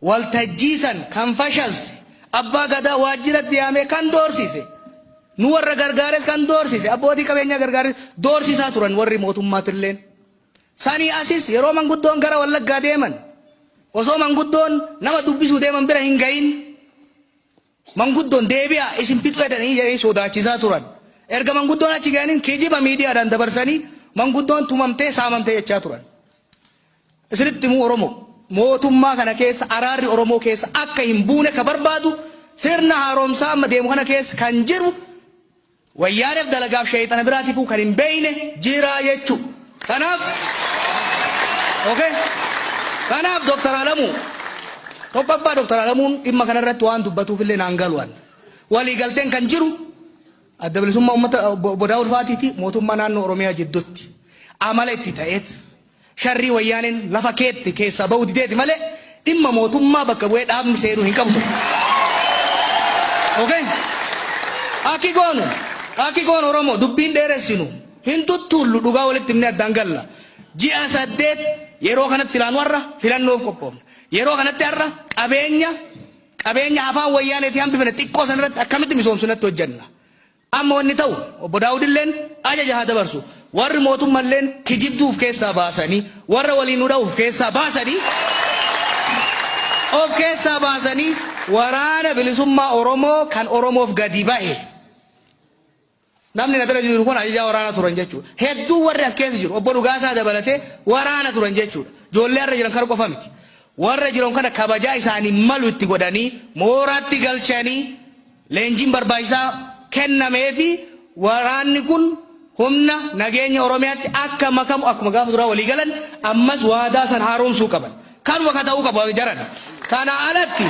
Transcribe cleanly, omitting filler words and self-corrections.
Waltajjii san kan fashalse, abbaa gadaa waajjiratti yaamee kan doorsise, nu warra gargaares kan doorsise, abbootii qabeenyaa gargaares doorsisaa turan warri mootummaatilleen. Sanii asis yeroo manguddoon gara Wallaggaa deeman, osoo manguddoon nama dubbisuu deeman bira hin gahin, manguddoon deebi'aa isin fixuu jedhanii jedhanii sodaachisaa turan. Erga manguddoon achi ga'aniin kijiba miidiyaadhaan dabarsanii manguddoon tumamtee saamamtee jechaa turan. Isinitti himuu, Oromoo, mootummaa kana keessa araarri Oromoo keessa akka hin buune ka barbaadu, sirna haaromsaa amma deemu kana keessa kan jiru, wayyaaneef dalagaaf sheexana biraatiifuu kan hin beeyne jira jechuu. Kanaaf, okay? Kanaaf Dr. Alamuu, tokkoffaa, Dr. Alamuun dhimma kanarratti waan dubbatuuf illee naan galu'an. Waliigalteen kan jiru Adda Bilisummaa Uummata Obbo Daawud Faatii fi mootummaa naannoo Oromiyaa jidduutti amala itti ta'eet sharrii wayyaaneen lafa keetti keessaa ba'uu dideeti malee dhimma mootummaa bakka bu'ee dhaabni seenuu hin qabu ture. Okay? Akki goonu, akki goonu, Oromoo, dubbiin dheeressinu hin tuttuullu, dhugaa walitti himnee addaan galla. Ji'a 8 yeroo kanatti silaan warra filannoof qophoofna. Yeroo kanatti har'a qabeenya afaan wayyaaneetii hambifne xiqqoo san irratti akkamitti misoomsunatti hojjenna. Amma wanni ta'u, obbo Daawud illeen ajaja haa dabarsu. Warri mootummalleen kijibduu of keessaa baasanii, warra waliin nu dha'u of keessaa baasanii Waraana Bilisummaa Oromoo kan Oromoof gadi bahe. Namni na bira jiru kun ajajaa waraana turan jechuudha. Hedduu warri as keessa jiru, obbo Dhugaasaa dabalatee, waraana turan jechuudha. Ijoollee har'a jiran kana qofa miti. Warra jiran kana kabajaa isaanii malu itti godhanii mooraatti galchanii leenjiin barbaachisaa kennamee fi waraanni kun humna nageenya Oromiyaatti akka makamu akkuma gaafa duraa walii galan ammas waadaa san haaromsuu qaban. Kanuma ka ta'uu qabu jaran. Kana alatti